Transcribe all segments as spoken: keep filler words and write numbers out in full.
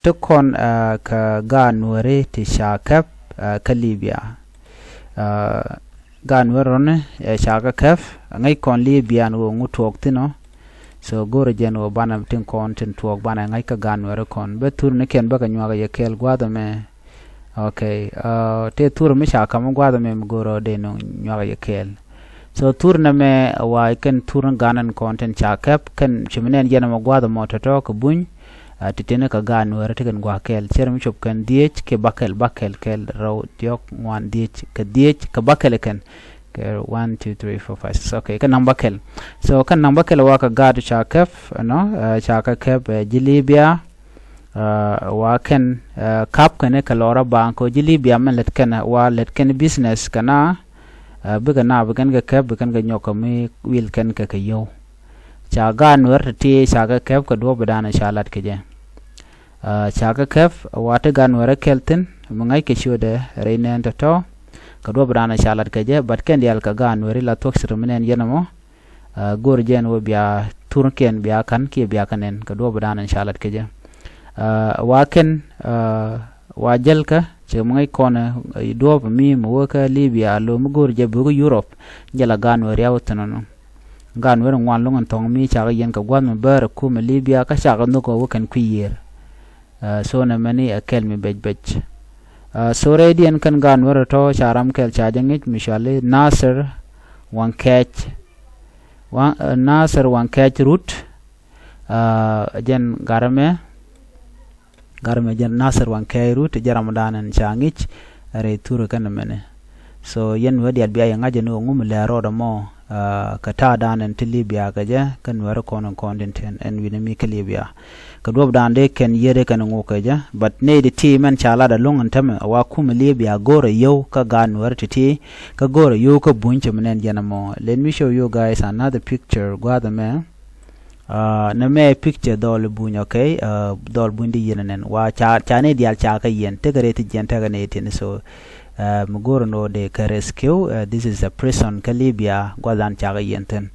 Ti kɔn, ah, kɛ gaat Nuääri ti ca kɛp, ah, kä Libya. Ah, gaat Nuääri rɔni, eh, ca kɛ kɛp, ŋäc kɔn Libya ni ɣöö ŋu tuɔɔk thi̱n ɔ. So go̱rɛ jɛn ɣöö banɛ tin kɔn tin tuɔɔk banɛ ŋa̱c kä gaat Nuääri kɔn. Bä thurnikiɛn bä kɛ nyuak yɛ kɛɛl gua̱a̱th ɛmɛ. Ok, ah, tëë thur mi ca ka̱m gua̱a̱th ɛmɛ mi go̱rɛ dee ni nyuak yɛ kɛɛl. So thur nɛmɛ wa kɛn thur ni gan ɛn kɔn tin ca kɛp kɛn ci mi nɛn yɛn ɛmɔ gua̱a̱th ɛmɔ tɔ̱tɔ̱ kɛ buny, ah, ti tini kɛ gaat Nuääri ti kɛn gua̱a̱th kɛl. Cɛr mi cop kɛn dhiec kɛ bakɛl, bakɛl kɛl rɛw diɔ̱k ŋuan dhiec kɛ dhiec kɛ bakɛl kɛn. Kɛ one, two, three, four, five, six. Ok, kɛn naŋ bakɛl. So kɛn naŋ bakɛl wa kɛ gaat ca kɛp, ɛnɔ, ah, ca kɛ kɛp, eh, ji̱ Libya. Ah, wa kɛn, ah, kap kɛn kɛ lɔra bank kɛ ji̱ Libya mɛn lɛt kɛn wa lɛt kɛn business kɛn a, ah, bikɛ na bi kɛn kɛ kɛp bi kɛn kɛ nyɔk kɛ mi wil kɛn kɛ kɛ yio̱w. Ca gaat Nuääri ti ti ca kɛ kɛp kɛ duɔp bi dan ca lat kɛ jɛ. Ah, ca kɛ kɛp wa ti gaat Nuääri kɛl thi̱n mi ŋa̱c kɛ ciötdɛ rɛy nɛn tɔ̱tɔ̱ kɛ duɔp bi dan ca lat kɛ jɛ, but kɛn diaal kɛ gaat Nuääri la thuɔ̱k cir mi nɛn yɛn ɛmɔ. Ah, go̱r jɛn wä bia thurkiɛn bia ka̱n kiɛ bia ka̱n nɛn kɛ duɔp dan in ca lat kɛ jɛ. Ah, wa kɛn, ah, wa jälkä cɛ mi ŋäc kɔn, eh, duɔp mi mi wä kä Libya lo mi go̱r jɛ buk Europe. Jɛ la gaat Nuääri a wä thi̱n nɔ. Gaat Nuääri ŋuan loŋ in thɔŋ mi cakɛ yɛn kɛ gua̱th mi bär kum Libya kä cakɛ nhök wä kɛn kui̱ yiër. Ah, so nɛ mɛni ɛ kɛl mi bec bec. Ah, so rɛydiɛn kɛn gaat Nuääri tɔ̱ ca ram kɛl ca jɛ ŋic mi cɔali Nasir Waŋkɛc. Waŋ, ah, Nasir Waŋkɛc Rut. Ah, jɛn gat ɛmɛ, gat ɛmɛ jɛn Nasir Waŋkɛc Rut jɛ ram dan ɛn ca ŋic rɛy thurɛ kɛn ɛmɛni. So yɛn wee diaal bia yɛ ŋa̱c ɛn ɣöö ŋu mi lɛɛr rɔɔdɛ mɔ, ah, kɛ ta̱a̱ dan ɛn ti Libya kɛ jɛ kɛ Nuääri kɔn in kɔn tin tin ɛn wi̱ni mi kä Libya. Kɛ duɔp dan dee kɛn yiëë dee kɛn ŋuk kɛ jɛ, but nɛy di ti mɛn ca lat ɛlɔ̱ŋ ɛn tämɛ wa kum Libya go̱o̱rɛ yio̱w kä gaat Nuääri ti ti kä go̱o̱rɛ yio̱w kä buny ci mi nɛn jɛn ɛmɔ. Let me show you guys another picture gua̱a̱th ɛmɛ. Ah, nɛ mɛ picture dhɔl buny, ok. Ah, dhɔl buny di yɛn nɛn wa ca, ca nɛy diaal ca kä yɛn tekɛ rɛy ti jɛn tekɛ nɛy tin so. Ah, mi go̱o̱r ni ɣöö dee kɛ rescue, ah, this is a prison kä Libya gua̱th dan ca kɛ yɛn thi̱n.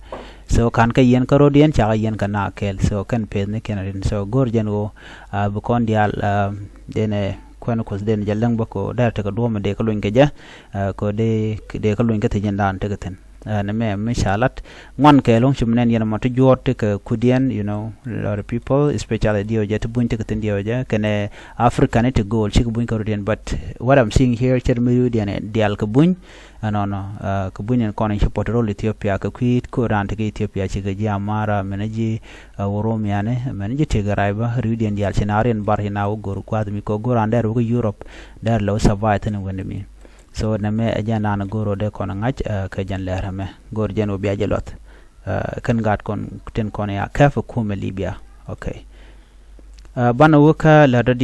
So ka̱n kɛ yɛn kä ro̱d yɛn ca kɛ yɛn kɛ na kɛl. So kɛn peth ni kɛn rin. So go̱o̱r jɛn ɣöö, ah, bi kɔn diaal, ah, denɛ kuɛn Kuoth denɛ jɛ läŋ bä ko dɛr tekɛ duɔ̱ɔ̱mɛ dee kä luny kɛ jɛ, ah, ko dee, dee kä luny kä thi̱n jɛn dan tekɛ thi̱n. Ah, nɛ mɛ mi ca lat ŋuan kɛ lo̱ŋ ci mi nɛn yɛn mɔ ti juɔ̱ɔ̱r ti kɛ kudiɛn, you know, lot of people, especially diɛw jɛ ti buny ti kɛ thi̱n diɛw jɛ kɛnɛ Africa ni ti go̱o̱l ci kɛ buny kɛ rut yɛn, but what I'm seeing here cɛ mi yu diɛn dial kɛ buny. Ɛnɔnɔ, ah, kɛ buny ɛn kɔn in ci pɔt rol Ethiopia kɛ kui̱ ko ran ti kɛ Ethiopia ci kɛ ji̱ Amara mɛn ji̱, ah, Oromia ni mɛn ji̱ ti kɛ ray bä riw diɛn dial ci na riɛn bar ci na wä go̱r gua̱th mi kɛ go̱r an dɛr wä kä Europe dɛr lɛ wä survive thin wä ni mi. So nɛ mɛ ɛ jɛn dan go̱r wä dee kɔn ŋa̱c, ah, kɛ jɛn lɛr mɛ go̱r jɛn wä bia jɛ luɔth. Ah, kɛn gat kɔn tin kɔn ya kɛp ɛ kumɛ Libya. Ok. Ah, banɛ wä kä lɛr dɔ